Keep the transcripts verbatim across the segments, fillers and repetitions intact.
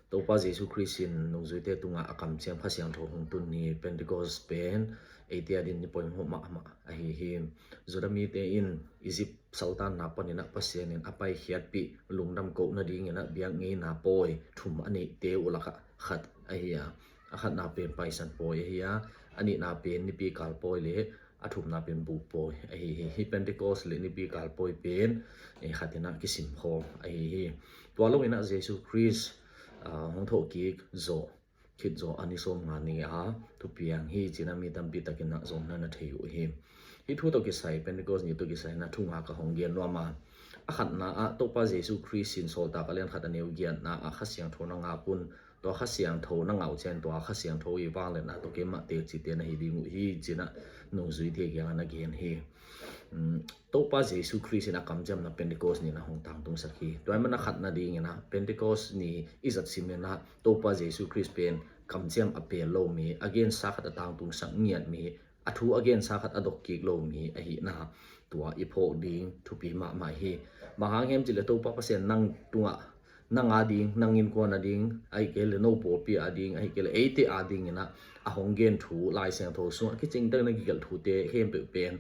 Topa Jesu Khrist in nungzuite tungah a kamciam Kha Siangtho hong tun ni Pentecost pen eite adin ni poimawh mahmah ahi hi. Judah mite in Egypt saltanna panin ah Pasian in a paikhiatpih lungdam koh nadingin ah biakngeina pawi thum a neihte uh lakah khat ahi a, a khatna pen Paisan pawi ahi a, a nihna pen Nipi kal pawi le a thumna pen Buk pawi ahi hi. Hih Pentecost le Nipi kal pawi pen khatin ah kisim khawm ahi hi. Tua loin ah Jesu Khrist hong thawhkik zawh khit zawh a ni sawmnga ni a thupiang hi ci-in ah mi tampi takin ah zong na na thei uh hi. Hih thu tawh kisai, Pentecost ni tawh kisai na thu nga ka hong gen nuam a, a khatna ah Topa Jesu Khrist in Sawltak a lian khat a neu giatna ah Kha Siangtho na ngak un, tua Kha Siangtho na ngah uh ciang tua Kha Siangtho i vangliatna tawh keimah teci te na hi ding uh hi ci-in ah nungzuite kiangah na gen hi. Topa Jesu Khrist in a kamciamna Pentecost ni-in ah hong tangtungsak hi. Tua ahih manin a khatna dingin ah Pentecost ni i zat simin ah Topa Jesu Khrist pen kamciam a pel lo mi, a gensa khat a tangtungsak ngiat mi, a thu a gensa khat a dokkik lo mi ahihna tua i phawk ding thupi mahmah hi. Bang hang hiam cih leh Topa Pasian nang tungah, nang ading, nang innkuan ading, ahih kei leh no pawlpi ading, ahih kei leh eite adingin ah a hong gen thu Lai Siangtho sungah kicing takin a kigelh thute khempeuh pen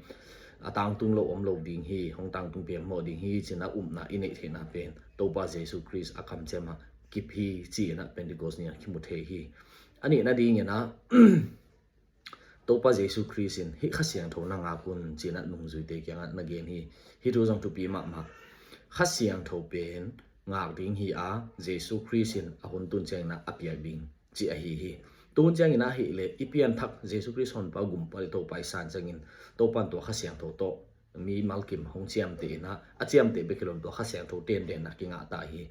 a tangtung lo om lo ding hi, hong tangtung piangmawh ding hi ci-in ah upna i neih theihna pen Topa Jesu Khrist a kamciam ah kip hi ci-in ah Pentecost ni-ah kimu thei hi. A nihna dingin ah Topa Jesu Khrist in hih Kha Siangtho na ngak un ci-in ah nungzuite kiangah na gen hi. Hih thu zong thupi mahmah. Kha Siangtho pen ngak ding hi a, Jesu Khrist in a hun tun ciangin ah a piak ding cih ahi hi. Tuhun ciangin ah ahih leh i pianthak Jesu Khrist honpa gumpa le Topa i san ciangin Topa in tua Kha Siangtho tawh mimal kim hong ciamteh in ah, a ciamteh bek hi lo in tua Kha Siangtho tendenna kingah ta hi.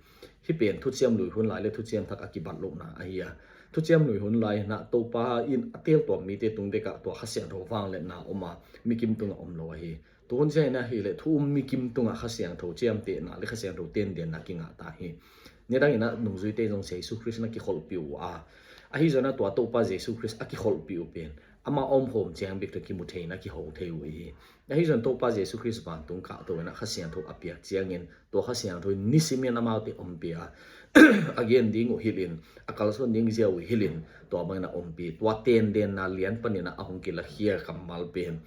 Hih pen thuciam lui hun lai le thuciam thak a kibat lohna ahi a, thuciam lui hun lai-in ah Topa in a teeltuam mite tung dekah tua Kha Siangtho vangliatna om a, mikim tungah om lo ahi. Tuhun ciangin ahih leh thu um mikim tungah Kha Siangtho ciamtehna le Kha Siangtho tendenna kingah ta hi. Nidangin ah nungzuite zong Jesu Khrist na kikholhpih uh a, ahi zongin ah tua Topa Jesu Khrist a kikholhpih uh pen ama omkhawm ciang bek tawh kimu thei in ah kiho thei uh hi. Ahi zongin Topa Jesu Khrist vantung kahto in ah Kha Siangtho a piak ciangin tua Kha Siangtho in nisimin amaute ompih a, a gen ding uh hilhin, a kalsuan ding zia uh hilhin, tua bangin ah ompih, tua tendenna lian panin ah a hong kilakhia kammal pen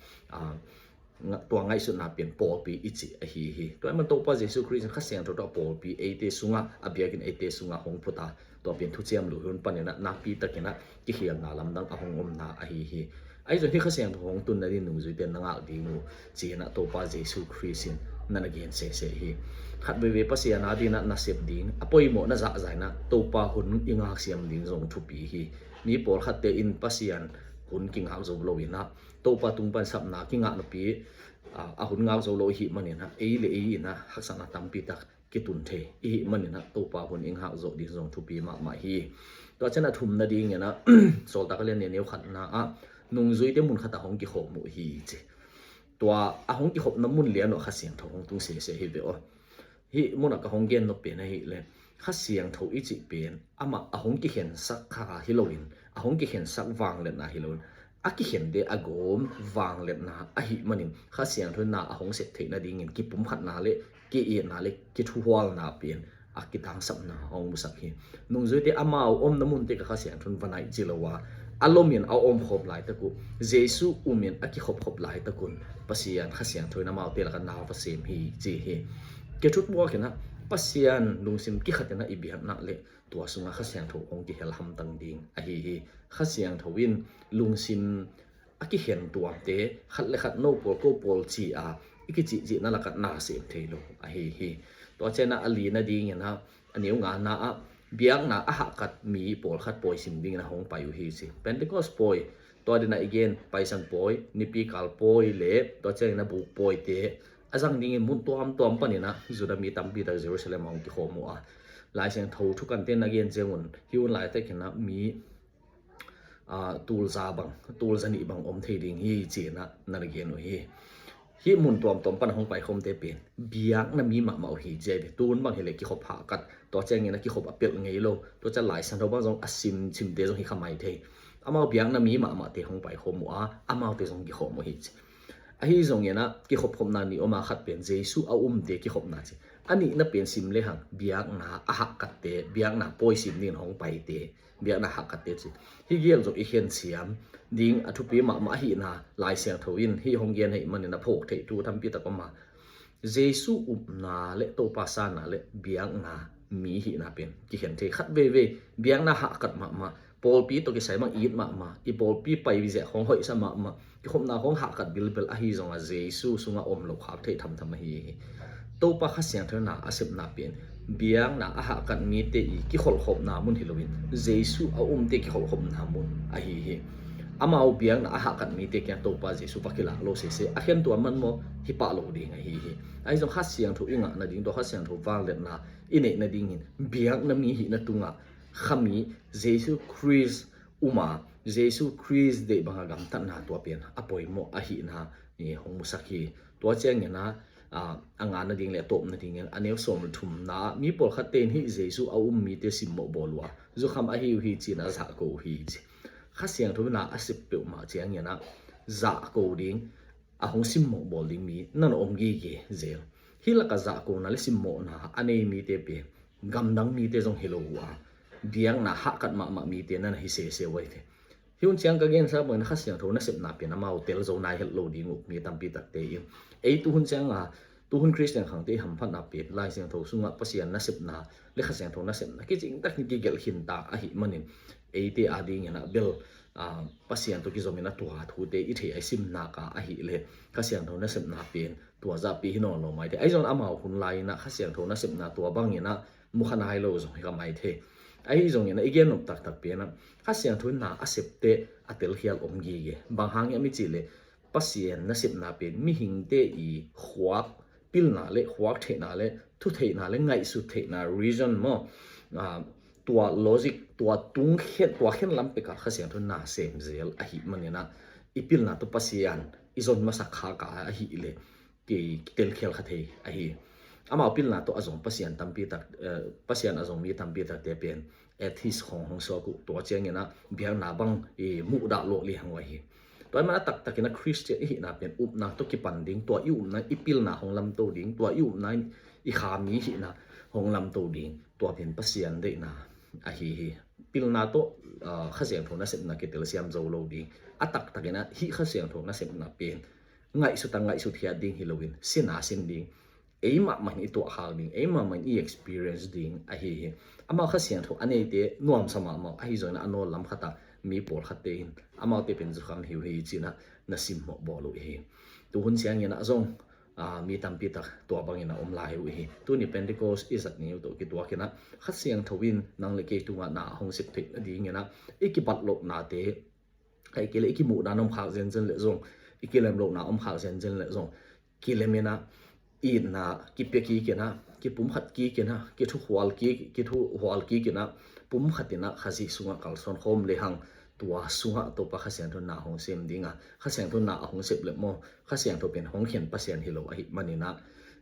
tua ngaihsutna pen pawlpi i cih ahi hi. Tua ahih manin Topa Jesu Khrist in Kha Siangtho tawh a pawlpi eite sungah, a biakinn eite sungah hong phut a, tua pen thuciam lui hun panin ah nakpi takin ah kikhialna lamdang a hong omna ahi hi. Ahi zongin hih Kha Siangtho hong tun nading nungzuite na ngak ding uh ci-in ah Topa Jesu Khrist in na na gen sese hi. Khat veivei Pasian adingin ah nasep ding a poimawh na zahzah in ah Topa hun i ngak siam ding zong thupi hi. Mi pawlkhatte in Pasian hun kingak zo lo in ah Topa tung pan sapna kingah napi a hun ngak zo lo i hih manin ah ei le ei in ah haksatna tampi tak kitun thei i hih manin ah Topa hun i ngak zawh ding zong thupi mahmah hi. Tua ciang a thumna dingin ah Sawltak a lian neu khatna ah nungzuite mun khat ah hong kikhawm uh hi ci. Tua a hong kikhopna mun lian uh ah Kha Siangtho hong tung sese hi ve aw. Hih munah ka hong gen nop pen ahih leh Kha Siangtho i cih pen amah a hong kikhensak kha hi loin, a hong kikhensak vangliatna hi loin, a kikhente a gawm vangliatna ahih manin Kha Siangtho in na a hong sep theih nadingin kipumkhatna le ki-itna le kithuhualna pen a kitangsapna a hong musak hi. Nungzuite amau omna munte ka Kha Siangtho in va naih ci lo a, a lomin a omkhawm laitak uh, Jesu umin a kikhopkhop laitak un Pasian Kha Siangtho in amaute lakah na va sem hi ci hi. Kithutuak in ah Pasian lungsim kikhat in ah i biakna le tua sungah Kha Siangtho hong kihel hamtang ding ahi hi. Kha Siangtho in lungsim a kikhen tuamte khat le khat no pawl ko pawl ci a i kicihcihna lakah na sem thei lo ahi hi. Tua ciang ah a lina dingin ah a neu ngana ah biakna a hahkat mi pawlkhat pawi sim dingin a hong pai uh hi ci. Pentecost pawi, tua dingin ah i gen Paisan pawi, Nipi kal pawi le tua ciangin ah Buk pawite a zang dingin mun tuamtuam panin ah Judah mi tampi tak Jerusalem ah hong kikhawm uh a, Lai Siangtho thukante'n a gen ciangun hih hun laitakin ah mi tul za bang, tul za nih bang om thei ding hi ci-in ah na na gen uh hi. Hih mun tuamtuam pan a hong paikhawmte pen biakna mi mahmah uh hi ci a hi ve. Tuhun bang hi leh kikhop hahkat, tua ciangin ah kikhop a pelh ngei lo, tua ciang Lai Siangtho bang zong a sim, simte zong hi kha mai thei. Amau biakna mi mahmahte hong paikhawm uh a, amaute zong kikhawm uh hi ci. Ahi zongin ah kikhopkhopna nih om a, khat pen Jesu a umte kikhopna ci. A nihna pen sim lehang biakna a hahkatte, biakna pawi sim dingin hong paite, biakna hahkatte ci. Hih gel zong i khen siam ding a thupi mahmah ahihna Lai Siangtho in hih hong gen ahih manin a phawk theih thu tampi tak om a, Jesu upna le Topa sanna le biakna mi hihna pen kikhen thei. Khat veivei biakna hahkat mahmah, pawlpi tawh kisai bang it mahmah, i pawlpi pai ziah khawng hoihsa mahmah, kikhopna khawng hahkat bilbel ahi zongah Jesu sungah om loh khak theih thamtham ahi hi. Topa Kha Siangtho in na a sepna pen biakna a hahkat mite i kikholhkhopna mun hi loin Jesu a umte kikholhkhopna mun ahi hi. Amau biakna a hahkat mite kiang Topa Jesu va kilak lo sese, a khen tua man maw, hi pah lo ding ahi hi. Ahi zong Kha Siangtho i ngah nading, tua Kha Siangtho vangliatna i neih nadingin biakna mi hihna tungah khami Jesu Khrist um a, Jesu Khrist deih banga gamtatna tua pen a poimawh ahihna i hong musak hi. Tua ciangin a, a, a ngah nading le a tawp nadingin a neu sawm le thumna ah mi pawlkhatte in hih Jesu a um mite simmawh bawl uh a, zukham ahi uh hi ci-in a zahko uh hi ci. Kha Siangtho in na a sep peuhmah ciangin a zahko ding, a hong simmawh bawl ding mi na na om gige zel. Hih lakah zahkona le simmawhna a nei mite pen gamdang mite zong hi lo uh a, biakna hahkat mahmah mite na na hi sese uh ahi ve. Hih hun ciang ka gensa bangin Kha Siangtho nasepna pen amau tel zo nai het lo ding uh mi tampi takte in, ei tuhun cianga tuhun Khristian khangte i hamphatna pen Lai Siangtho sungah Pasian nasepna le Kha Siangtho nasepna kicing takin kigelh khinta ahih manin eite adingin a bel, a, Pasian tawh kizomin a tua thute i thei a i simna ka ahih leh Kha Siangtho nasepna pen tua zahpi hi nawn lo maithei. Ahi zongin amau hun lai-in a Kha Siangtho nasepna tua bangin a mukha nai lo zong hi ka maithei. Ahi zongin a i gen nop taktak pen a Kha Siangtho in na a septe a telkhial om gige. Bang hang hiam i cih leh Pasian nasepna pen mihingte i khuak pilna le khuak theihna le thutheihna le ngaihsut theihna, reason maw, a, tua logic, tua tung khen, tua khen lam pekah Kha Siangtho in na sem zel ahih manin a i pilna tawh Pasian i zon masak kha ka ahih leh kei telkhial kha thei ahi. Amau pilna tawh a zong Pasian tampi tak, eh, Pasian a zong mi tampi takte pen atheist khawng hong suak uh, tua ciangin a biakna bang i muhdah lawh liang uh ahi. Tua ahih manin a taktakin a Khristian i hihna pen upna tawh kipan ding, tua i upna i pilna hong lamto ding, tua i upna i kha mi hihna hong lamto ding, tua pen Pasian deihna ahi hi. Pilna tawh, ah, Kha Siangtho nasepna kitelsiam zo lo ding. A taktakin a hih Kha Siangtho nasepna pen ngaihsut a ngaihsut hiat ding hi loin, sin a sin ding, ei mahmah in i tuahkhak ding, ei mahmah in i experience ding ahi hi. Amau Kha Siangtho a neite nuamsa mahmah, ahi zongin a nawl lam khatah mi pawlkhatte in amaute pen zukham hi uh hi ci-in a na simmawh bawl uh hi. Tuhun ciangin a zong, a, mi tampi tak tua bangin a om lai uh hi. Tuni Pentecost i zat ni uh tawh kituakin a Kha Siangtho in nang le kei tungah na a hong sep theih nadingin a i kibat lohnate, ahih kei leh i kimuhdan om khak zenzen leh zong, i kilem lohna om khak zenzen leh zong, kilem in a, itna kipia kik in a, kipumkhat kik in a, kithuhual kik, kithuhual kik in a, pumkhat in a Khazih sungah kalsuan khawm lehang, tua sungah Topa Kha Siangtho in na hong sem ding a, Kha Siangtho in na a hong sep leh maw, Kha Siangtho pen hong khen Pasian hi lo ahih manin a,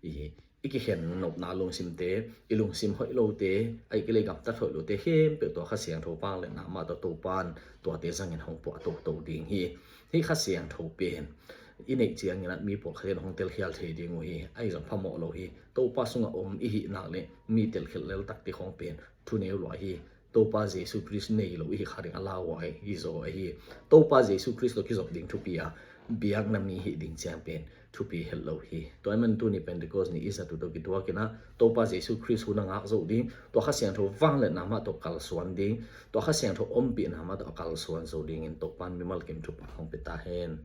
i i kikhen nopna lungsimte, i lungsim hoih lote, ahih kei leh gamtat hoih lote khempeuh tua Kha Siangtho vangliatna mah tawh Topa'n tuate zangin hong puah toto ding hi. Hih Kha Siangtho pen i neih ciangin a mi pawlkhat in hong telkhial thei ding uh hi. Ahi zong phamawh lo hi. Topa sungah om i hih nak leh mi telkhial lel takte khawng pen thuneu lua hi. Topa Jesu Khrist nei lo i hih kha ding a lauhuai hi zaw ahi. Topa Jesu Khrist tawh kizop ding thupi a, biakna mi hih ding ciang pen thupi het lo hi. Tua ahih manin tuni Pentecost ni i zat uh tawh kituakin a Topa Jesu Khrist hun a ngak zo ding, tua Kha Siangtho vangliatna mah tawh kalsuan ding, tua Kha Siangtho ompihna mah tawh a kalsuan zo dingin Topa'n mimal kim thupha hong pia ta hen.